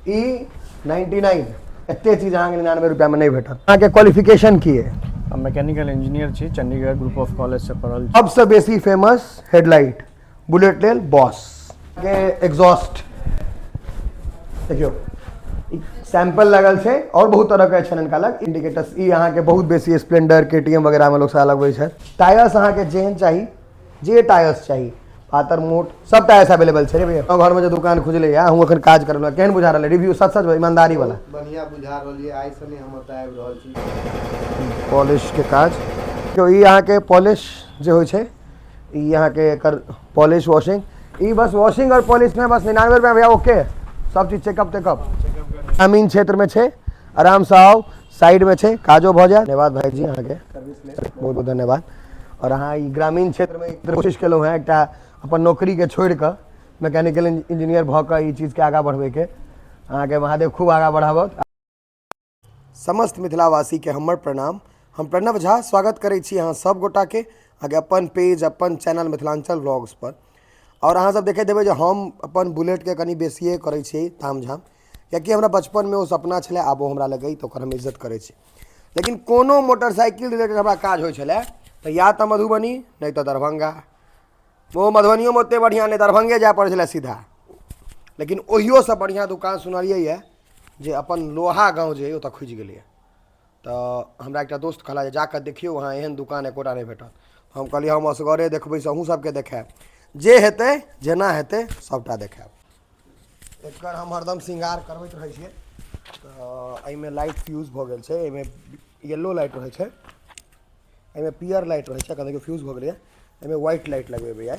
ई 99। एते चीज अहाँके 99 रुपैआमे नहि भेटत। अहाँके क्वालिफिकेशन की अइ? हम मैकेनिकल इंजीनियर छी, चंडीगढ़ ग्रुप ऑफ कॉलेजसँ पढ़ल छी। सबसँ बेसी फेमस हेडलाइट बुलेट लेल बॉस के एग्जॉस्ट देखियौ, ई सैंपल लगल छै और बहुत तरह के छनि हिनका लग। इंडिकेटर्स ई अहाँके बहुत बेसी स्प्लेंडर, केटीएम वगैरहमे लोक सब लगबै छथि। टायर्स अहाँके जेहन चाही, जे टायर्स चाही, पातर मोट सब टायर्स अवेलेबल छै। रे भैया, घरमे जे दुकान खुजलै है, अहूँ एखन काज करलहुँ, केहन बुझा रहल है? रिव्यू सच सच, ईमानदारी वाला। बढ़िया बुझा रहल ये। आइ से नहि हम ओतऽ आबि रहल छी। पॉलिश के काज देखियौ, ई अहाँके पॉलिश जे होइ छै, ई अहाँके एकर पॉलिश वॉशिंग। ई बस वॉशिंग और पॉलिश में बस 99 रुपया भैया। ओके, सब चीज चेकअप तेकअप। ग्रामीण क्षेत्रमे छै, आरामसँ आउ, साइडमे छै, काजो भऽ जायत। धन्यवाद भाईजी, अहाँके बहुत बहुत धन्यवाद। आओर अहाँ ई ग्रामीण क्षेत्रमे कोशिश केलहुँ हेँ एकटा अपन नौकरीके छोड़ि कऽ मैकेनिकल इंजीनियर भऽ कऽ ई चीजके आगाँ बढ़बैके। अहाँके महादेव खूब आगाँ बढ़ाबत। समस्त मिथिलावासीके हमर प्रणाम। हम प्रणव झा स्वागत करै छी अहाँ सब गोटाके अहाँके अपन पेज, अपन चैनल मिथिलाञ्चल व्लॉग्स पर। आओर अहाँ सब देखैत हेबै जे हम अपन बुलेटके कनि बेसिए करै छियै तामझाम, कियाकि हमरा बचपनमे ओ सपना छलै। आब ओ हमरा लग अइ तऽ ओकर हम इज्जत करै छी। लेकिन कोनो मोटरसाइकिल रिलेटेड हमरा काज होइ छलै तऽ या तऽ मधुबनी, नहि तऽ दरभंगा। ओ मधुबनियोमे ओतेक बढ़िआँ नहि, दरभंगे जाय पड़ै छलै सीधा। लेकिन ओहियोसँ बढ़िआँ दोकान सुनलियै यऽ जे अपन लोहा गाँव जे अइ, ओतऽ खुजि गेलैए। तऽ हमरा एकटा दोस्त कहला जे जाकऽ देखियौ, अहाँ एहन दोकान एकोटा नहि भेटत। हम कहलियै, हम असगरे देखबै से अहूँ सबके देखायब। जे हेतै, जेना हेतै, सबटा देखायब। एकर हम हरदम श्रृंगार करबैत रहै छियै। तऽ एहिमे लाइट फ्यूज भऽ गेल छै। एहिमे येलो लाइट रहै छै, एहिमे पियर लाइट रहै छै। एखन देखियौ, फ्यूज भऽ गेलैए। एहिमे व्हाइट लाइट लगेबै आइ।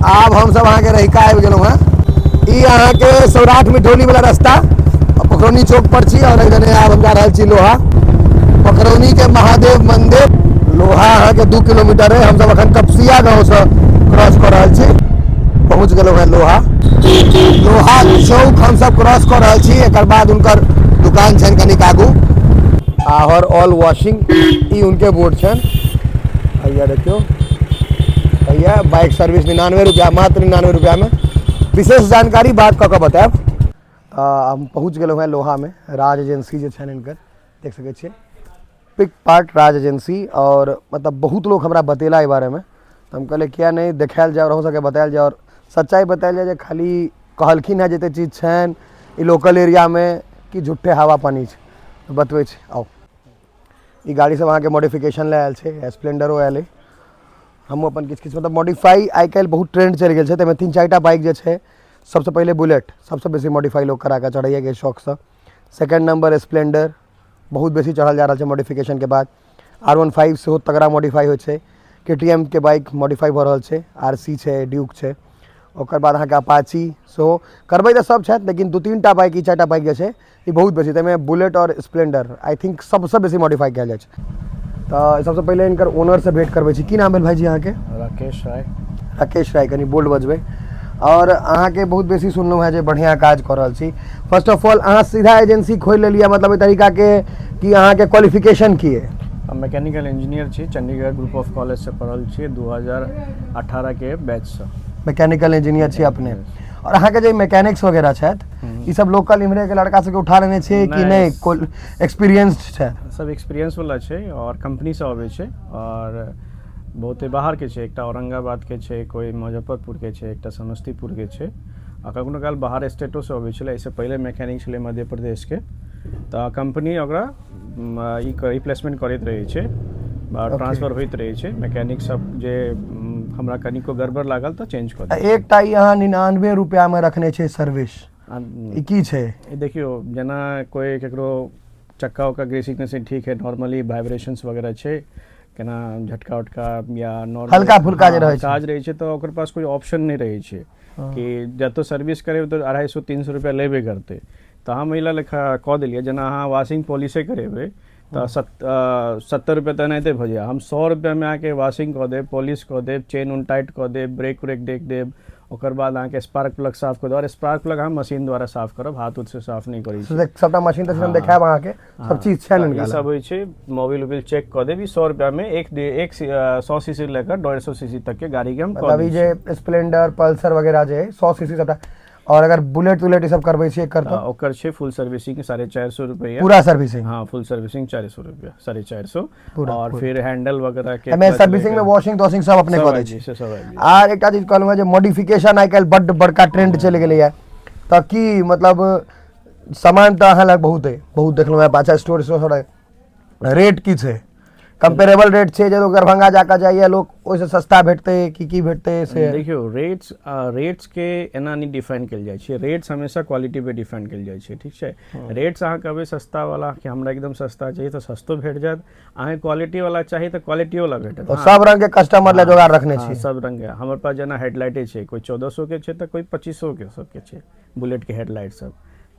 आब हमसब अहाँके रहिका आबि गेलहुँ हेँ। ई अहाँके सौराठ मिठौली वाला रास्ता, पखरौनी चौक पर छी और एहि आब हम जा रहल छी लोहा, पखरौनी के महादेव मंदिर। लोहा अहाँके 2 किलोमीटर है। हमसब अखन कपसिया गाँव से क्रॉस कऽ रहल छी। पहुँच गेलहुँ हेँ लोहा। लोहा चौक हमसब क्रॉस कऽ रहल छी। एकर बाद हुनकर दुकान छनि कनिक आगू, आहर ऑल वॉशिंग, ई उनके बोर्ड छनि। भैया देखियौ, भैया बाइक सर्विस 99 रुपया, मात्र 99 रुपयामे। विशेष जानकारी बात कऽ कऽ बतायब। हम पहुँच गेलहुँ हेँ लोहामे। राज एजेंसी जे छनि हिनकर, देख सकै छियै, पिक पार्ट राज एजेंसी। और मतलब बहुत लोग हमरा बतेला एहि बारेमे, तऽ हम कहलियै किया नहि देखायल जाय और अहूँ सबके बतायल जाय और सच्चाइ बतायल जाय जे खाली कहलखिन हेँ जते चीज छनि ई लोकल एरियामे कि झूठे हवा पानी छै। बतबै छी, आउ। ई गाड़ी सब अहाँके मॉडिफिकेशन लए आयल छै। स्प्लेंडरो आयल अइ। हमहूँ अपन किछु किछु मतलब मॉडिफाई, आइ काल्हि बहुत ट्रेंड चलि गेल छै। ताहिमे तीन चारि टा बाइक जे छै, सबसँ पहिले बुलेट सबसँ बेसी मॉडिफाई लोक करा कऽ चढ़ैए के शौकसँ। सेकेंड नंबर स्प्लेंडर बहुत बेसी चढ़ल जा रहल छै मॉडिफिकेशनके बाद। R15 सेहो तगड़ा मॉडिफाई होइ छै। KTM के बाइक मॉडिफाई भऽ रहल छै, RC छै, ड्यूक छै। ओकर बाद अहाँके अपाची सेहो करबै तऽ सब छथि, लेकिन दू तीन टा बाइक, ई चारि टा बाइक जे छै, ई बहुत बेसी। ताहिमे बुलेट आओर स्प्लेंडर I think सबसँ बेसी मॉडिफाई कयल जाइ छै। तऽ सबसँ पहिले हिनकर ओनरसँ भेँट करबै छी। की नाम भेल भाईजी अहाँके? राकेश राय। राकेश राय, कनि बोल्ड बजबै। आओर अहाँके बहुत बेसी सुनलहुँ हेँ जे बढ़िआँ काज कऽ रहल छी। फर्स्ट ऑफ ऑल, अहाँ सीधा एजेंसी खोलि लेलियै, मतलब एहि तरीकाके कि अहाँके क्वालिफिकेशन की अइ? हम मैकेनिकल इंजीनियर छी, चंडीगढ़ ग्रुप ऑफ कॉलेजसँ पढ़ल छी, 2018 के बैचसँ। मैकेनिकल इंजीनियर छी अपने। और अहाँके जे मैकेनिक्स वगैरह छथि, ई सब लोकल इम्हरे के लड़का सबके उठा लेने छियै कि नहि, एक्सपीरियंस्ड छथि? सब एक्सपीरियंस वाला छै और कंपनीसँ अबै छै और बहुते बाहरके छै। एकटा औरंगाबादके छै, कोइ मुजफ्फरपुरके छै, एकटा समस्तीपुरके छै आ कखनो काल बाहर स्टेटोसँ अबै छलै। एहिसँ पहिले मैकेनिक छलै मध्य प्रदेशके, तऽ कंपनी ओकरा ई रिप्लेसमेंट करैत रहै छै, ट्रांसफर होइत रहै छै। मैकेनिक सब जे हमरा कनिको गड़बड़ लागल तऽ चेंज कऽ दै। एकटा ई अहाँ 99 रुपैआमे रखने छै सर्विस, ई की छै? ई देखियौ, जेना कोइ ककरो चक्का उक्का ग्रीसिंग त्रीसिंग ठीक है, नॉर्मली वाइब्रेशंस वगैरह छै, केना झटका उटका या नॉर्मल हल्का फुल्का जे रहै छै। काज रहै छै, तऽ ओकर पास कोइ ऑप्शन नहि रहै छै कि जतऽ सर्विस करेबै तऽ 250 300 रुपया लेबे करतै। तऽ हम एहि लेखा कऽ देलियै, जेना अहाँ वॉशिंग पॉलिशे करेबै तऽ 70 रुपया तऽ एनाहिते भऽ जायत। हम 100 रुपयामे अहाँके वॉशिंग कऽ देब, पॉलिश कऽ देब, चेन उन टाइट कऽ देब, ब्रेक उरेक देख देब, ओकर बाद अहाँके स्पार्क प्लग साफ कऽ देब। आओर स्पार्क प्लग हम मशीन द्वारा साफ करब, हाथ उथ से साफ नहि करै छी। सबटा मशीन तशीन हम देखायब अहाँके, सब चीज छै ई सब होइ छै। मोबिल उबिल चेक कऽ देब। ई 100 रुपयामे एक एक 100 सीसी लए कऽ 150 सीसी तक के गाड़ीके हम मतलब ई जे स्प्लेंडर, पल्सर वगैरह जे 100 सीसी सबटा। आओर अगर बुलेट तुलेट ई सब करबै छियै एकर तऽ ओकर छै फुल सर्विसिंग 450 रुपैआ। पूरा सर्विसिंग? हाँ, फुल सर्विसिंग 400 रुपया, 450। पूरा, और पूरा। फिर हैंडल वगैरह के एहिमे clutch servicing में लेके वॉशिंग तॉशिंग सब अपने सब कऽ दै आबि छी? जाइ छै, सब आबि जाइ छै। आर एकटा चीज कहलहुँ हेँ जे मॉडिफिकेशन आइ काल्हि बड्ड बड़का ट्रेंड चलि गेलैए, तऽ की मतलब सामान तऽ अहाँ लग बहुत अइ, बहुत देखलहुँ हेँ पाछा स्टोर सेहो अइ, रेट की छै? कम्पेरेबल रेट छै जे लोक दरभंगा जाकऽ जाइए लोक ओहिसँ सस्ता भेटतै कि की भेटतै से? देखियौ, रेट्सके एना नहि डिफाइन कयल जाइ छै। रेट्स हमेशा क्वालिटी पे डिफाइन कयल जाइ छै, ठीक छै? रेट्स अहाँ कहबै सस्तावला कि हमरा एकदम सस्ता चाही तऽ सस्तो भेट जायत, अहाँके क्वालिटीवला चाही तऽ क्वालिटियोवला भेटत। तऽ सब रंग के कस्टमर लए जोगाड़ रखने छी? सब रंग के हमर पास। जेना हेडलाइटे छै, कोइ 1400 के छै तऽ कोइ 2500 के, सबके छै। बुलेटके हेडलाइट सब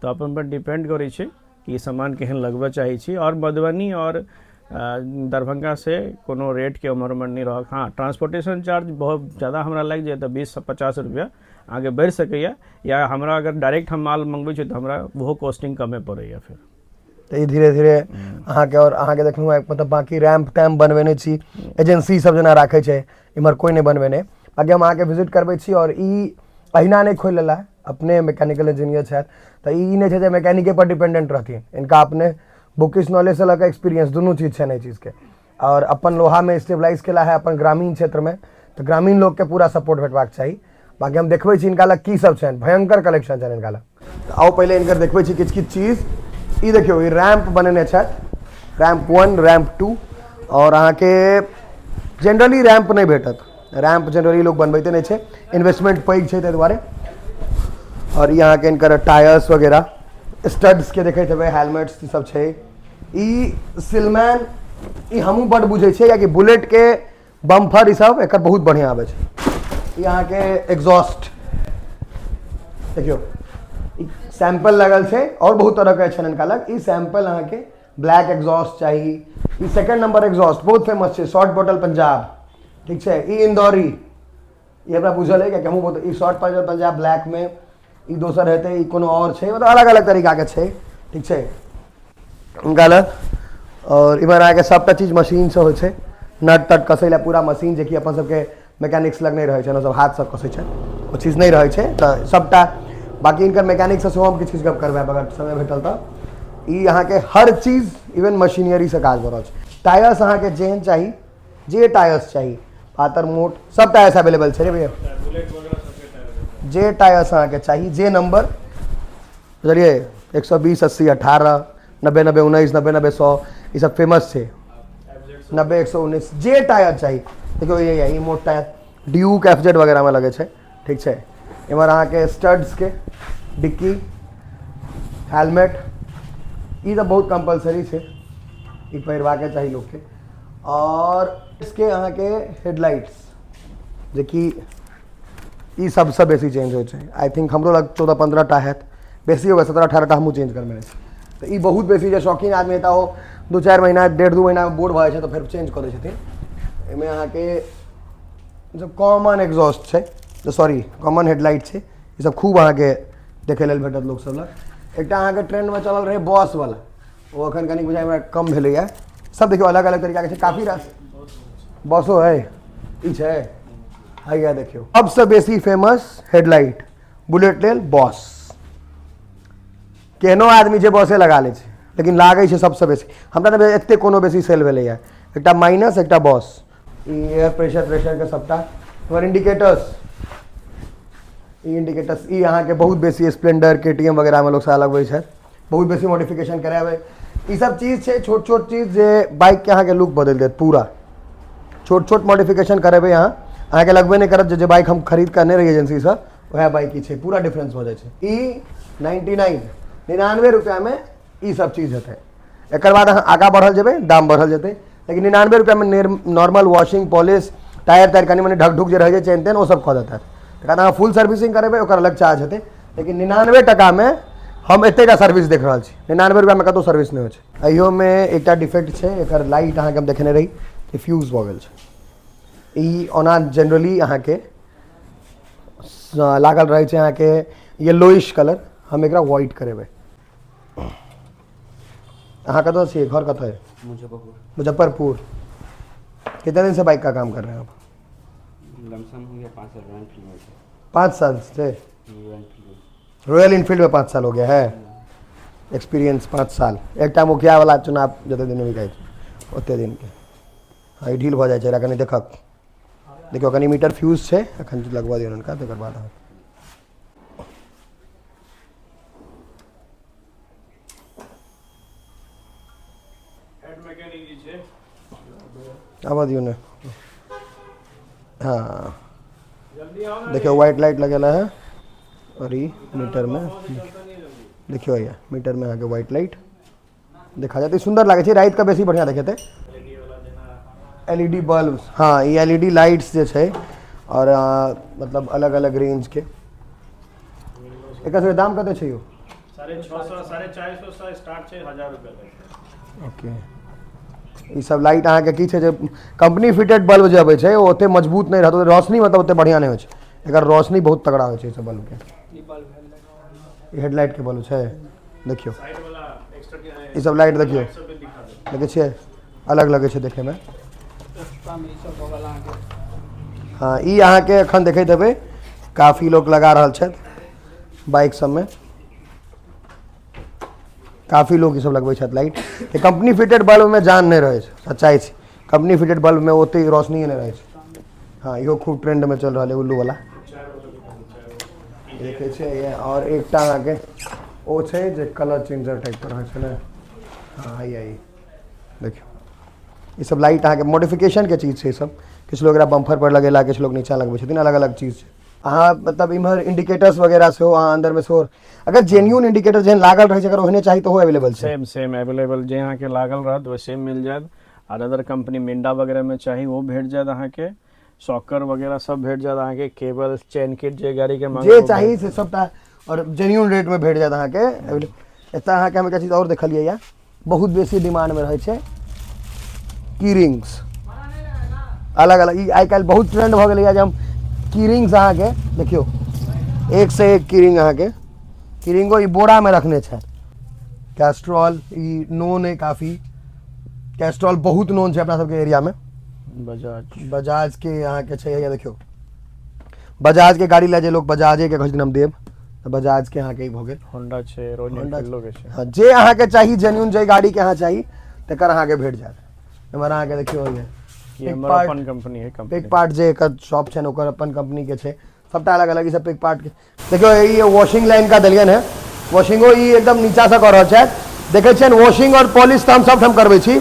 तऽ अपन पर डिपेंड करै छै कि सामान केहन लगबऽ चाहै छी। आओर मधुबनी आओर दरभंगा से कोनो रेटके उम्हर उम्हर नहि रहत। हँ, ट्रांसपोर्टेशन चार्ज बहुत ज्यादा हमरा लागि जायत तऽ 20 से 50 रुपैआ आगे बढ़ि सकैए, या हमरा अगर डायरेक्ट हम माल मङ्गबै छी तऽ हमरा ओहो कॉस्टिंग कमे पड़ैए फेर। तऽ ई धीरे धीरे अहाँके आओर अहाँके देखलहुँ हेँ, मतलब बाँकी रैम्प तैम्प बनबेने छी, एजेंसी सब जेना राखै छै, इम्हर कोइ नहि बनबेने। बाँकी हम अहाँके विजिट करबै छी। आओर ई अहिना नहि खोलि लेला, अपने मैकेनिकल इंजीनियर छथि, तऽ ई नहि छै जे मैकेनिके पर डिपेंडेंट रहथिन। इनका अपने बुकिश नॉलेजसँ लऽ कऽ एक्सपीरियंस दुनू चीज छनि एहि चीजके, आओर अपन लोहामे स्टेबलाइज केला है अपन ग्रामीण क्षेत्रमे, तऽ ग्रामीण लोकके पूरा सपोर्ट भेटबाक चाही। बाँकी हम देखबै छी हिनका लग की सब छनि, भयंकर कलेक्शन छनि हिनका लग। तऽ आउ, पहिले हिनकर देखबै छी किछु किछु चीज। ई देखियौ, ई रैम्प बनेने छथि, रैम्प 1, रैम्प 2। आओर अहाँके जनरली रैम्प नहि भेटत, रैम्प जनरली लोक बनबैते नहि छै, इन्वेस्टमेंट पैघ छै ताहि दुआरे। आओर ई अहाँके हिनकर टायर्स वगैरह, स्टड्सके देखैत हेबै, हेलमेट्स ई सब छै। ई सिलमैन, ई हमहूँ बड्ड बुझै छियै, कियाकि बुलेटके बम्फर ई सब एकर बहुत बढ़िआँ आबै छै। ई अहाँके एग्जॉस्ट देखियौ, ई सैंपल लगल छै, आओर बहुत तरहके छनि हिनका लग। ई सैंपल अहाँके ब्लैक एग्जॉस्ट चाही। ई सेकंड नंबर एग्जॉस्ट बहुत फेमस छै, शॉर्ट बॉटल पंजाब, ठीक छै? ई इंदौरी, ई हमरा बुझल है कियाकि हमहूँ बहुत। ई शॉर्ट बॉटल पंजाब ब्लैकमे, ई दोसर हेतै, ई कोनो आओर छै, मतलब अलग अलग तरीकाके छै, ठीक छै, हुनका लग। आओर इम्हर अहाँके सभटा चीज मशीनसँ होइ छै, नट तट कसै लए पूरा मशीन, जेकि अपन सबके मैकेनिक्स लग नहि रहै छै, सब हाथसँ कसै छै, ओ चीज नहि रहै छै। तऽ सभटा बाँकी हिनकर मैकेनिकसँ सेहो हम किछु किछु गप करबै अगर समय भेटल तऽ। ई अहाँके हर चीज इवन मशीनरीसँ काज भऽ रहल छै। टायर्स अहाँके जेहन चाही, जे टायर्स चाही, पातर मोट सब टायर्स अवेलेबल छै रे भैया। जे टायर्स अहाँके चाही, जे नंबर, बुझलियै, 120 80 18, 90 90 19, 90 90 100, ई सब फेमस छै, 90 119, जे टायर चाही। देखियौ, ये ई मोट टायर ड्यूक एफ जेड वगैरहमे लगै छै, ठीक छै? एम्हर अहाँके स्टड्सके डिक्की, हेलमेट, ई तऽ बहुत कम्पलसरी छै, ई पहिरबाके चाही लोकके। आओर इसके अहाँके हेडलाइट्स, जेकि ई सबसँ बेसी चेंज होइ छै। I think हमरो लग 14-15 टा हैत, बेसी होगा, 17-18 टा हमहूँ चेंज करबेने छी। तऽ ई बहुत बेसी जे शौकीन आदमी हेता, ओ 2-4 महीना, 1.5-2 महीनामे बोर भऽ जाइ छै तऽ फेर चेंज कऽ दै छथिन। एहिमे अहाँके सब कॉमन एग्जॉस्ट छै, सॉरी, कॉमन हेडलाइट छै। ई सब खूब अहाँके देखै लेल भेटत लोक सब लग। एकटा अहाँके ट्रेंडमे चलल रहै बॉस वाला, ओ एखन कनि बुझाइ हमरा कम भेलैए। सब देखियौ, अलग अलग तरीकाके छै, काफी रास बसो है, ई छै, हैया देखियौ। सबसँ बेसी फेमस हेडलाइट बुलेट लेल बॉस। केहनो आदमी छै, बॉसे लगा लै छै, लेकिन लागै छै सबसँ बेसी। हमरा तऽ एते कोनो बेसी सेल भेलैए, एकटा माइनस, एकटा बॉस। ई एयर प्रेशर प्रेशरके सबटा। हमर इंडिकेटर्स, ई इंडिकेटर्स, ई अहाँके बहुत बेसी स्प्लेंडर, केटीएम वगैरहमे लोक सब लगबै छथि, बहुत बेसी मॉडिफिकेशन कराबै। ई सब चीज छै, छोट छोट चीज जे बाइकके अहाँके लुक बदलि देत पूरा। छोट छोट मॉडिफिकेशन करेबै अहाँ, अहाँके लगबे नहि करत जे जे बाइक हम खरीद कऽ अनने रही एजेंसीसँ वएह बाइक ई छै, पूरा डिफरेंस भऽ जाइ छै। ई 99, 99 रुपैआमे ई सब चीज हेतै। एकर बाद अहाँ आगाँ बढ़ल जेबै, दाम बढ़ल जेतै, लेकिन 99 रुपैआमे नॉर्मल वॉशिंग, पॉलिश, टायर तायर कनि मनि ढक ढुक जे रहै छै, चेन तेन, ओ सब कऽ देतै। तकर बाद अहाँ फुल सर्विसिंग करेबै, ओकर अलग चार्ज हेतै, लेकिन 99 टकामे हम एतेटा सर्विस देख रहल छी। 99 रुपैआमे कतहु सर्विस नहि होइ छै। एहियोमे एकटा डिफेक्ट छै, एकर लाइट अहाँके हम देखने रही कि फ्यूज भऽ गेल छै। ई ओना जनरली अहाँके लागल रहै छै अहाँके येलोइश कलर, हम एकरा व्हाइट करेबै। अहाँ कतऽ छियै? घर कतऽ है? मुजफ्फरपुर। मुजफ्फरपुर। कितने दिन से बाइक का काम कर रहे हैं आप? लमसम हो गया 5 साल, रॉयल एनफील्ड में। 5 साल से? Royal Enfield. रॉयल इनफील्ड में 5 साल हो गया है एक्सपीरियंस। 5 साल एकटा मुखिया वाला चुनाव जते दिन बिकाइ छै ओते दिनके। हँ, ई ढील भऽ जाइ छै। एकरा कनि देखक, देखियौ, कनि मीटर फ्यूज छै, एखन लगबऽ दियौ हुनका, तकर बाद अहाँ। हेड मैकेनिक जे छै। आबऽ दियौ ने। हँ। जल्दी आओ ने। देखियौ, व्हाइट लाइट लगेला है और ई मीटरमे देखियौ भैया, मीटरमे अहाँके व्हाइट लाइट देखा जात। ई सुन्दर लागै छै, रातिके बेसी बढ़िआँ देखेतै। एलईडी बल्ब, हँ, ई एलईडी लाइट्स जे छै और मतलब अलग अलग रेंजके। एकर सबके दाम कते छै यौ? 650, 450 से स्टार्ट छै, 1000 रुपया तक। ओके, ई सब लाइट अहाँके की छै जे कंपनी फिटेड बल्ब जे अबै छै, ओ ओते मजबूत नहि रहत, ओते रोशनी मतलब ओते बढ़िआँ नहि होइ छै। एकर रोशनी बहुत तगड़ा होइ छै। ई सब बल्बके, ई हेडलाइटके बल्ब छै, देखियौ। साइड वाला एक्स्ट्रा। ई सब लाइट देखियौ। सब भी दिखा दे। देखै छियै, अलग लगै छै देखैमे। सस्तामे ई सब भऽ गेल अहाँके। हँ, ई अहाँके एखन देखैत हेबै, काफी लोक लगा रहल छथि बाइक सबमे। काफी लोक ई सब लगबै छथि लाइट। कंपनी फिटेड बल्बमे जान नहि रहै छै, सच्चाइ छै। कंपनी फिटेड बल्बमे ओते रोशनी नहि रहै छै। हँ, इहो खूब ट्रेंडमे चलि रहल है, उल्लू वाला देखै छियै। आओर एकटा अहाँके ओ छै जे कलर चेंजर टाइपके रहै छै ने। हँ, हैया ई देखियौ, ई सब लाइट अहाँके मॉडिफिकेशनके चीज छै ई सब। किछु लोग एकरा बम्फर पर लगेला, किछु लोग नीचा लगबै छथिन। अलग अलग चीज छै। अहाँ मतलब इम्हर इंडिकेटर्स वगैरह सेहो अहाँ अन्दरमे सेहो, अगर जेन्यून इंडिकेटर जेहन लागल रहै छै, अगर ओहने चाही तऽ ओहो अवेलेबल छै? सेम सेम अवेलेबल, जे अहाँके लागल रहत ओ सेम मिल जायत। आर अदर कंपनी मिंडा वगैरहमे चाही, ओ भेट जायत अहाँके। सॉकर वगैरह सब भेट जायत अहाँके। केबल, चेन किट, जे गाड़ीके मांग। जे चाही से सबटा और जेन्यून रेटमे भेट जायत अहाँके अवेलेबल। एतऽ अहाँके हम एकटा चीज आओर देखलियै यऽ, बहुत बेसी डिमांडमे रहै छै की रिंग्स अलग अलग। ई आइ काल्हि बहुत ट्रेंड भऽ गेलैए जे हम की रिंग्स अहाँके देखियौ, एक से एक की रिंग अहाँके। की रिंगो ई बोरामे रखने छै। कैस्ट्रॉल ई नोन अइ काफी, कैस्ट्रॉल बहुत नोन छै अपना सबके एरियामे। बजाज। बजाजके अहाँके छै, हैया देखियौ, बजाजके गाड़ी लए जे लोक बजाजेके कहै छथिन हम देब, तऽ बजाजके अहाँके ई भऽ गेल। होंडा छै, रॉयल होंडा एनफील्डो के छै। हँ, जे अहाँके चाही जेन्यून, जे गाड़ीके अहाँ चाही, तकर अहाँके भेट जायत। एम्हर अहाँके देखियौ होइए। ई हमर अपन कंपनी है, कंपनी। पिक पार्ट जे एकर शॉप छै ने, ओकर अपन कंपनी के छै सबटा अलग अलग। ई सब पिक पार्ट के देखियौ। ई वॉशिंग लाइन का देलियन है। वॉशिंगो ई एकदम नीचा से कऽ रहल छथि। देखै छियनि, वॉशिंग और पॉलिश तऽ हम सबठाम करबै छी,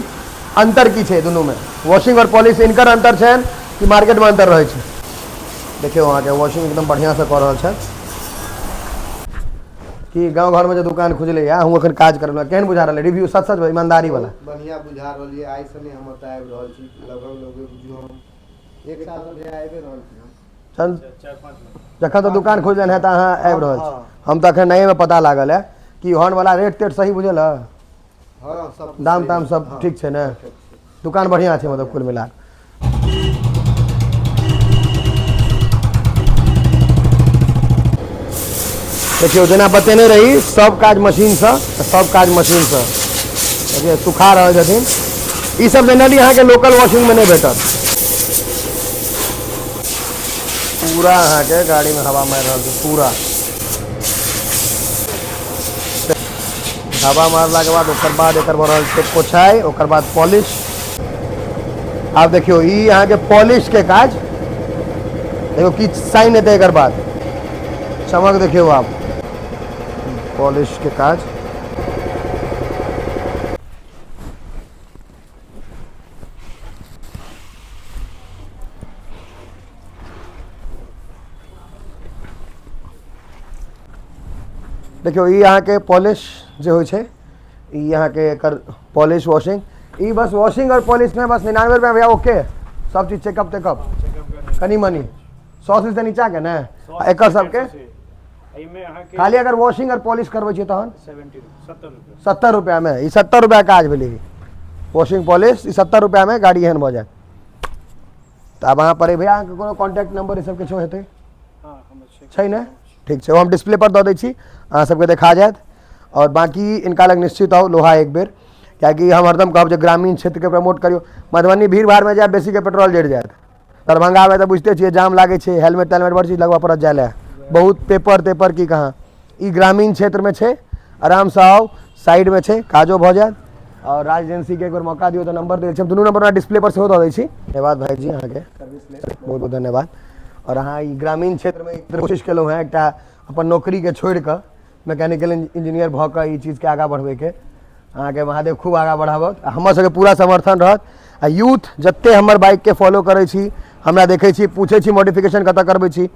अंतर की छै दुनूमे? वॉशिंग और पॉलिश इनकर अंतर छनि कि मार्केटमे अंतर रहै छै? देखियौ, अहाँके वॉशिंग एकदम बढ़िआँसँ कऽ रहल छथि। कि गाँव घरमे जे दुकान खुजलैए, अहूँ एखन काज करबै, केहन बुझा रहल रिव्यू? सच सच, ईमानदारी वाला। बहुत बढ़िआँ बुझा रहल यऽ। आइसँ नहि हम एतऽ आबि रहल छी, लगभग लगभग बुझियौ हम एक सालसँ भैया आबि रहल छी हम। चल। 4-5 महीना। जखन तऽ दुकान खुजलनि है तऽ अहाँ आबि रहल छी? हँ। हम तऽ एखन नएमे पता लागल है कि हॉर्न वाला रेट तेट सही बुझल है? हँ, सब कुछ दाम सही ताम है। सब हँ, ठीक छै ने? perfect छै। दुकान बढ़िआँ छै, मतलब कुल मिला कऽ। देखियौ, जेना बतेने रही, सब काज मशीनसँ, तऽ सब काज मशीनसँ। देखियौ, सुखा रहल छथिन। ई सब जनरली अहाँके लोकल वॉशिंगमे नहि भेटत। पूरा अहाँके गाड़ीमे हवा मारि रहल छै। पूरा हवा मारलाके बाद, ओकर बाद एकर भऽ रहल छै पोछाइ, ओकर बाद पॉलिश। आब देखियौ, ई अहाँके पॉलिशके काज देखियौ, की साइन हेतै एकर बाद, चमक देखियौ। आब पॉलिशके काज। देखियौ, ई अहाँके पॉलिश जे होइ छै, ई अहाँके एकर पॉलिश वॉशिंग। ई बस वॉशिंग और पॉलिशमे बस 99 रुपया भैया। ओके, सब चीज चेकअप तेकअप कनि मनि 100 से नीचाके ने। आ एकर सबके? एहिमे अहाँके खाली अगर वॉशिंग और पॉलिश करबै छियै तहन? 70, 70 रुपया। 70 रुपैआमे। ई 70 रुपैआ काज भेलै ई वॉशिंग पॉलिश। ई 70 रुपैआमे गाड़ी एहन भऽ जायत। तऽ आब अहाँ पर भैया, अहाँके कोनो कॉन्टैक्ट नंबर ई सब किछो हेतै? हँ, हमर छै। छै ने? ठीक छै, ओ हम डिस्प्ले पर दऽ दै छी, अहाँ सबके देखा जायत। आओर बाँकी इनका लग निश्चित आउ लोहा एक बेर, कियाकि हम हरदम कहब जे ग्रामीण क्षेत्रके प्रमोट करियौ। मधुबनी भीड़ भाड़मे जायब, बेसीके पेट्रोल जरि जायत। दरभंगामे तऽ बुझिते छियै, जाम लागै छै, हेलमेट तेलमेट बड़ चीज लगबऽ पड़त जाय लए, बहुत पेपर तेपर की कहाँ। ई ग्रामीण क्षेत्रमे छै, आरामसँ आउ, साइडमे छै, काजो भऽ जायत। आओर राज एजेंसीके एक बेर मौका दियौ तऽ नंबर देल छै, हम दुनू नंबर डिस्प्ले पर सेहो दऽ दै छी। धन्यवाद भाईजी, अहाँके बहुत बहुत धन्यवाद। आओर अहाँ ई ग्रामीण क्षेत्रमे कोशिश केलहुँ हेँ एकटा अपन नौकरीके छोड़ि कऽ मैकेनिकल इंजीनियर भऽ कऽ ई चीजके आगाँ बढ़बैके, अहाँके महादेव खूब आगाँ बढ़ाबत आ हमर सबके पूरा समर्थन रहत। आ यूथ जते हमर बाइकके फॉलो करै छी, हमरा देखै छी, पूछै छी मॉडिफिकेशन कतऽ करबै छी,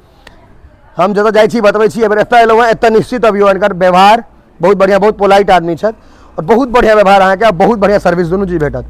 हम जतऽ जाइ छी बतबै छी। एहिबेर एतऽ एलहुँ हेँ, एतऽ निश्चित अबियौ। हिनकर व्यवहार बहुत बढ़िआँ, बहुत पोलाइट आदमी छथि आओर बहुत बढ़िआँ व्यवहार अहाँके, बहुत बढ़िआँ सर्विस दुनू चीज भेटत।